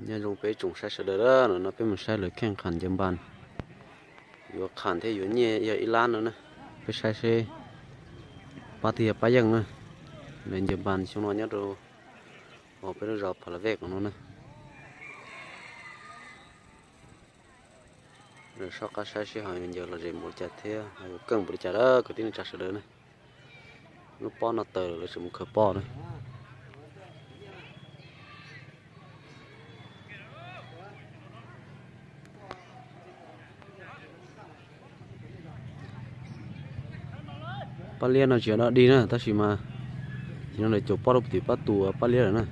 Nyob zoo peb tsoom saib sawv daws, no peb mus saib lawv kheej qham ncaws npas. Yuav qham thiab yuav nyiaj yog ib lab no na. Peb saib seb pab twg yog pab yeej na. Lawv ncaws npas xyoo no nyob rau hauv peb lub zos Pha La Vej no na. Soj qab saib seb ho yuav ncaws lom zem npaum li cas thiab ho yuav keej npaum li cas lawm kwv tij neej tsa sawv daws na. Lub pob no tawg lawm, lawv tseem mus khaws pob na. Pab liab no tsis yog dog dig na, tab sis mas ces no lawv caum pob rau tim pab tus pab liab lawm na.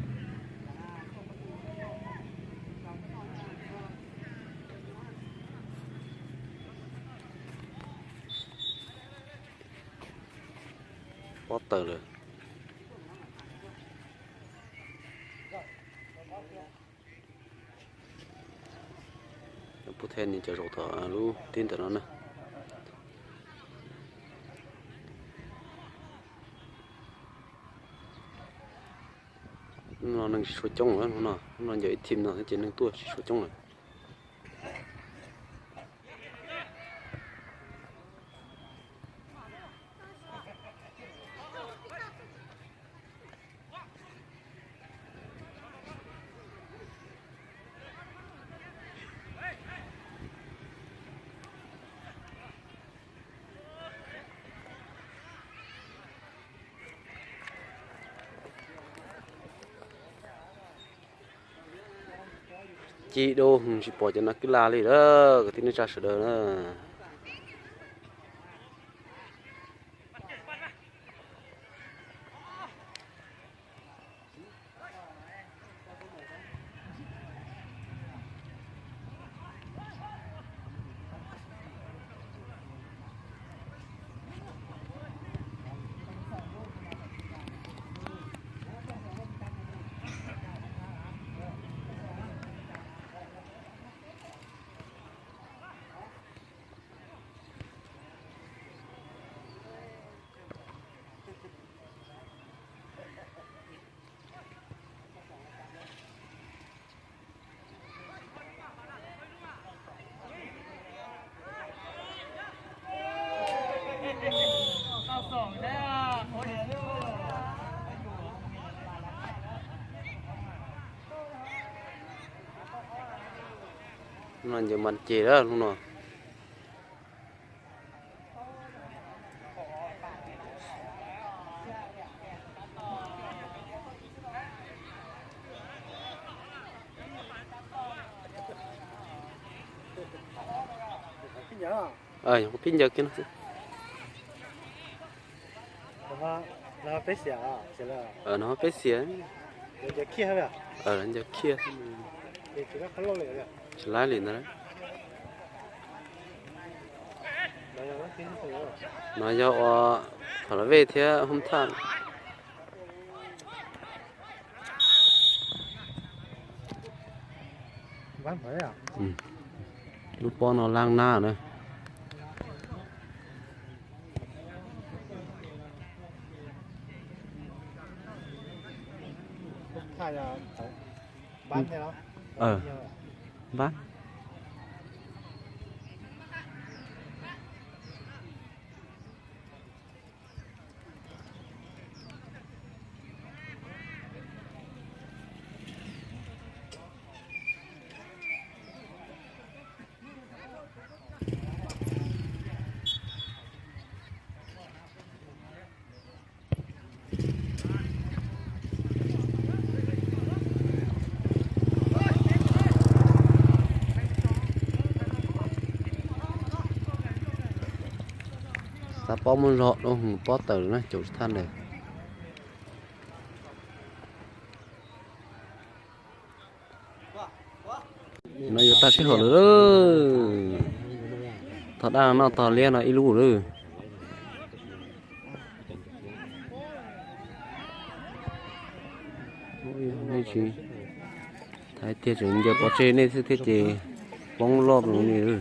Pob tawg lawm. Pub thej ni cov zaum tom lub teb ntawm no na. Hnub no neeg tsis tshua coob lawm, hnub no ncaws ib thim no ces neeg tuaj tsis tshua coob lawm. Ci dua tsis pom cov no kwj la li lawm kwv tij neej tsa sawv daws na. Hnub no ncaws npas ces lawm hnub no. Phij ncaws kiag no. No peb xiam. Ncaws khiaj. Tsis laib li ntawd. No yog ua Pha La Vej thiab Hoob Thaj. Lub pob no laj nab na. Npab. Xav pob muab zog dua, pob tawg na, caum tsis thaj li. No yuav tag sij hawm lawm. Tog daj noj tog liab no ib lub lawm. Nej tsis thaij tiag, tseem ncaws pov tseg nej xwb thiab ces poob loj li.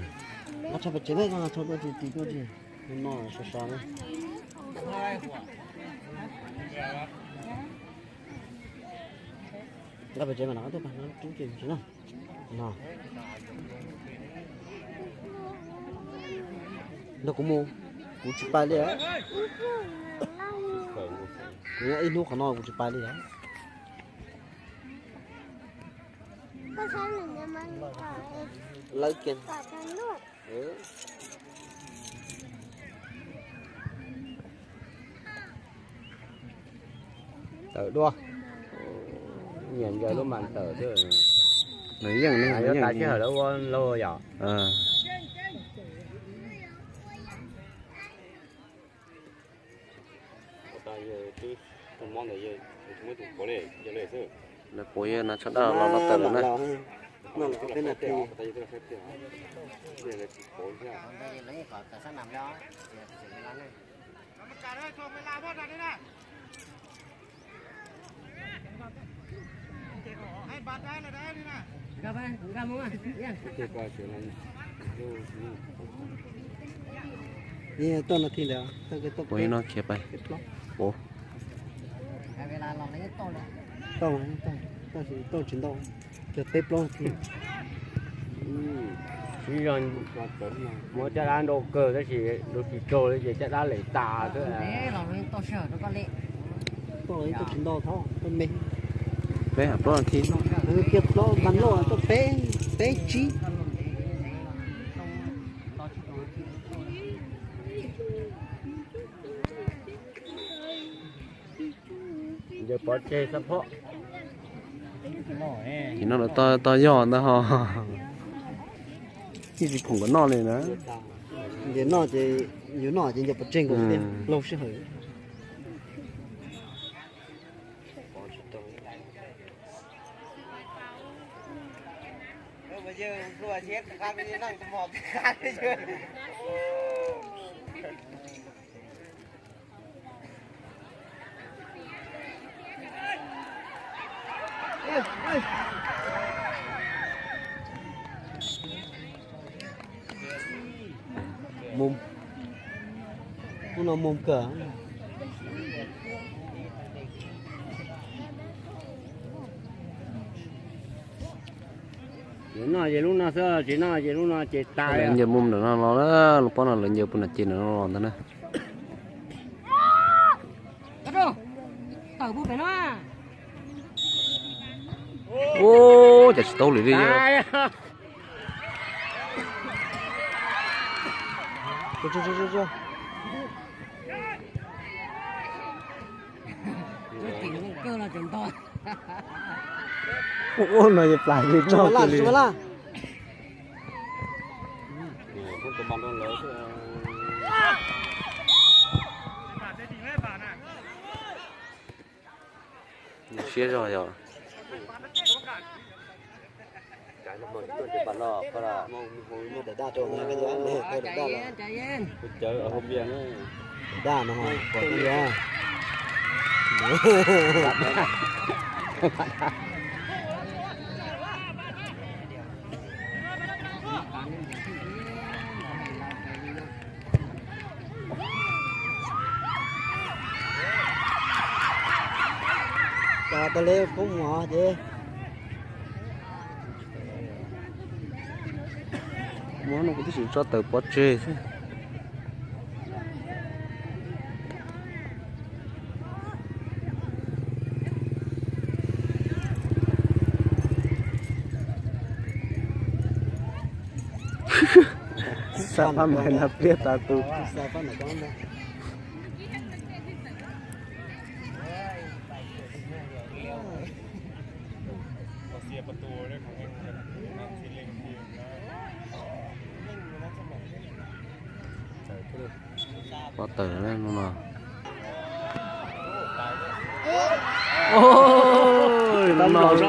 Nqa pem tsev mas no tuaj pab no rub ces tsis no. No, nrog kuv mus, kuv tsis pais li. Kuv nyob ib hnub qhov no kuv tsis pais li. Lawv kiag. Tawm dua. Nyiam ncaws lub mas tawm xwb. Nws yeej, nws yeej tas sij hawm lawv ua lauj yom. Lawv quav yawg na, tshaj dab los los tawm lawm na. Ua no khiav pais. Ua, tau, tau tsis ntau, peb plaub na thi. Sib zog, muab caj dab nrau kawg tab sis nrau tsis raug li ces caj dab lem tas xwb. Tau tsis ntau, tau me, peb plaub na thi. Kiag plaub mas loj tau peb, peb tsib. Ncaws pov tseg xab phob. Ces no lawv tau yog ntag ho. Yeej tsis khoom kom noj li na. Ncaws noj ces, yuav noj ces ncaws pov tseg nkaus thiab, laug sij hawm. Mus, hnub no mus kawg. Noj ces lub no xwb, tsis noj ces lub no ces tas. Lawv ncaws mus ntawm no los na, lub pob no lawv ncaws puag nram ces ntawm no los ntag na. Ua cas tsis tau lwm li. Ua no yog plam li tso li. Siab zog yog. Cas tas li koob mus ces. Muab no kuv twb tsis tso tawm pov tseg xwb. Xa pab mas na pliag tas tus. Pob tawm no. Oj, no los.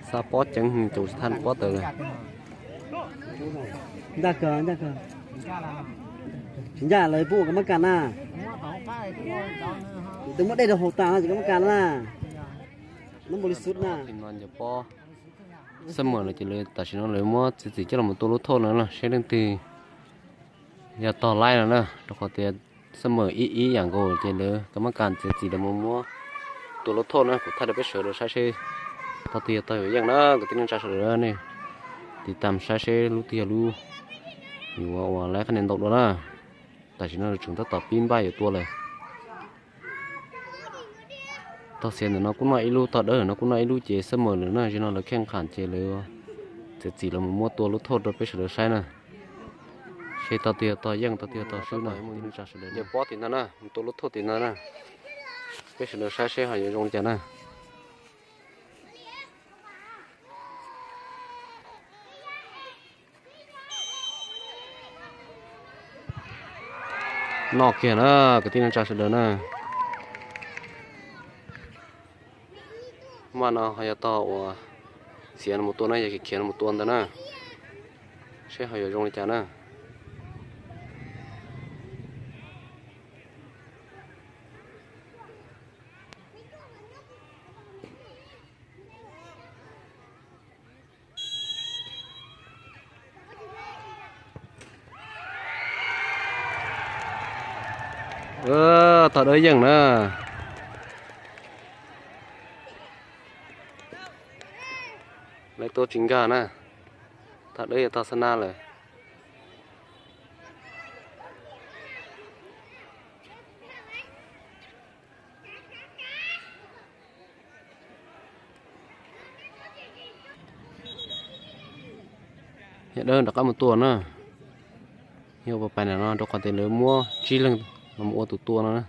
Xa pob ceev, caum tsis thaj pob tawm lawm. Ncaj kawg, ncaj kawg. Tsis ncaj lawv pub ua kab mab kas na. Tus muab dej rau haus tas no ces kab mab kas na. Nub npaum li xub na. Pob. Xab mawm lawm ces lawv tam sim no lawv muab txiav txim coj los tua lub thauj no na, seb leej twg yog tog laib no na, rau qhov tias xab mawm ib ib yam nkaus ces lawv ka mab kas txiav txim lawv mus muab tua lub thauj na. Kuv thaij rau peb sawv daws saib seb tog twg yog tog yuav yeej na. Kwv tij neej tsa sawv daws, nej tiv tam saib seb lub twg yog lub yuav uas laib qhab nias ntau dua na. Tam sim no lawv tseem tab tom pib npaj yuav tua lawm. Tog xiav ntawm no kuj noj ib lub, tog dawb ntawm no kuj noj ib lub ces xab mawm lawm na. Zaum no lawv kheej qham ces lawv txiav txim lawv mus muab tua lub thauj rau peb sawv daws saib na. Seb tog twg yog tog yeej, tog twg yog tog swb na. Mus tua lub thauj tim ntawd na, peb sawv daws saib seb ho yuav zoo li cas na. Noj kiag na kwv tij neej tsa sawv daws na. Maj no ho yog tog uas xiav no mus tua na, yog khiav no mus tua ntawd na, seb ho yuav zoo li cas na. Tog dawb yeej na. Lawv tua tsis nkag na. Tog dawb yog tog xab nab lawm. Yog dawb rov qab mus tua na. Yog ua pais ntawm no rau qhov tias lawv muab tsib leeg los ua tus tua no na.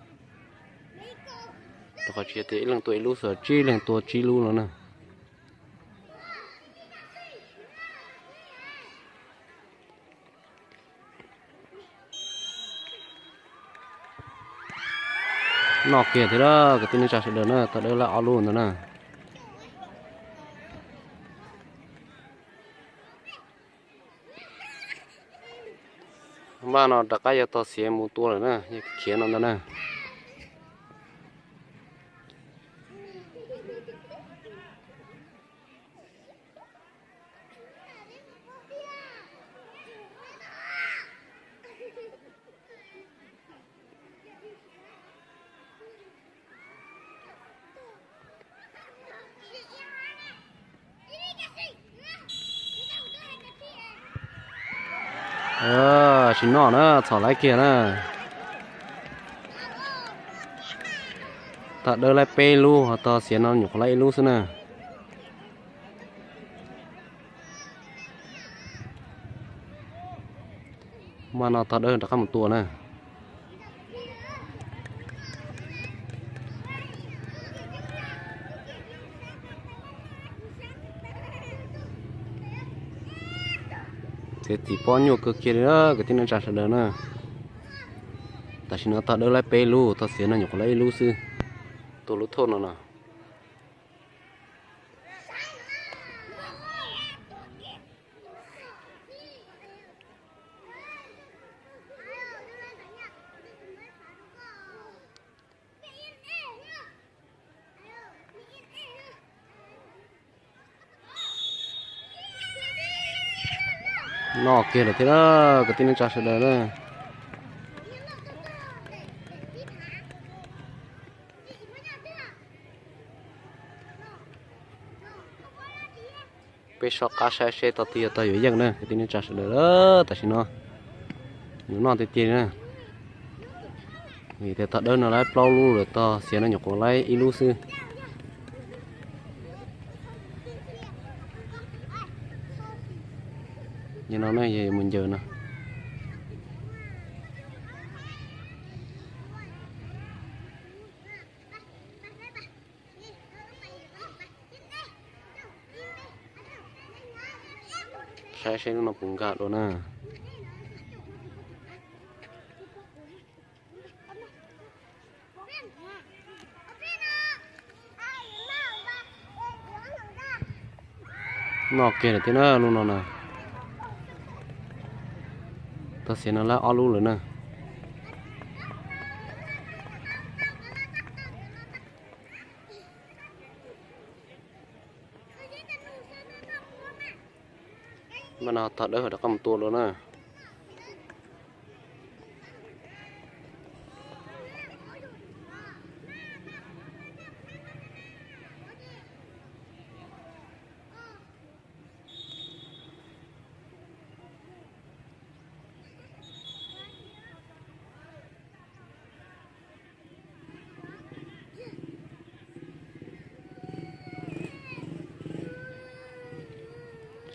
Rau qhov tsis yog tias ib leeg tua ib lub xwb, tsib leeg tua tsib lub no na. Noj kiag thiab lawm kwv tij neej tsa sawv daws na, tog dawb laib ob lub ntawd na. Npaj no rov qab yog tog xiav mus tua lawm na, yog khiav no ntag na. Tsis noj na, txhom laib kiag na. Tog dawb laib peb lub, ho tog xiav no nyuam qhuav laib ib lub xwb na. Maj no tog dawb rov qab mus tua na. Txiav txim pob nyuaj kawg kiag li kwv tij neej tsa sawv daws na. Tam sim no tog dawb laib peb lub, tog xiav no nyuam qhuav laib ib lub xwb. Tua lub thauj no no. Noj kiag lawm thiab na kwv tij neej tsa sawv daws na. Peb soj qab saib seb tog twg yog tog yuav yeej na kwv tij neej tsa sawv daws. Tam sim no yuav noj tiag tiag na. Vim tias tog dawb no laib plaub lub lawm, tog xiav no nyuam qhuav laib ib lub xwb. Yog no na, yog mus ncaws no. Saib seb lub no puas nkag dua na. Noj kiag lawm thiab na lub no na. Tog xiav no laib ob lub lawm na. Mas no Thov Dawb rov qab mus tua dua na.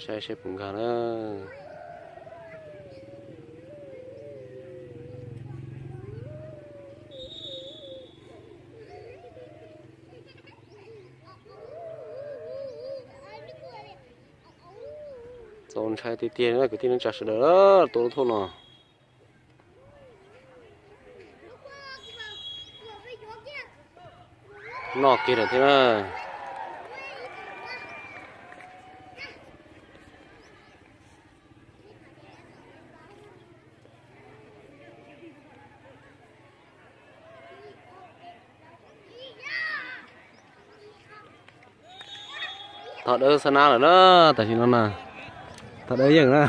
Saib seb puas nkag na. Txaus ntshai tiag tiag na kwv tij neej tsa sawv daws, tua lub thauj no. Noj kiag lawm thiab na. Thov Dawb xab nab lawm na, tam sim no na. Thov Dawb yeej na.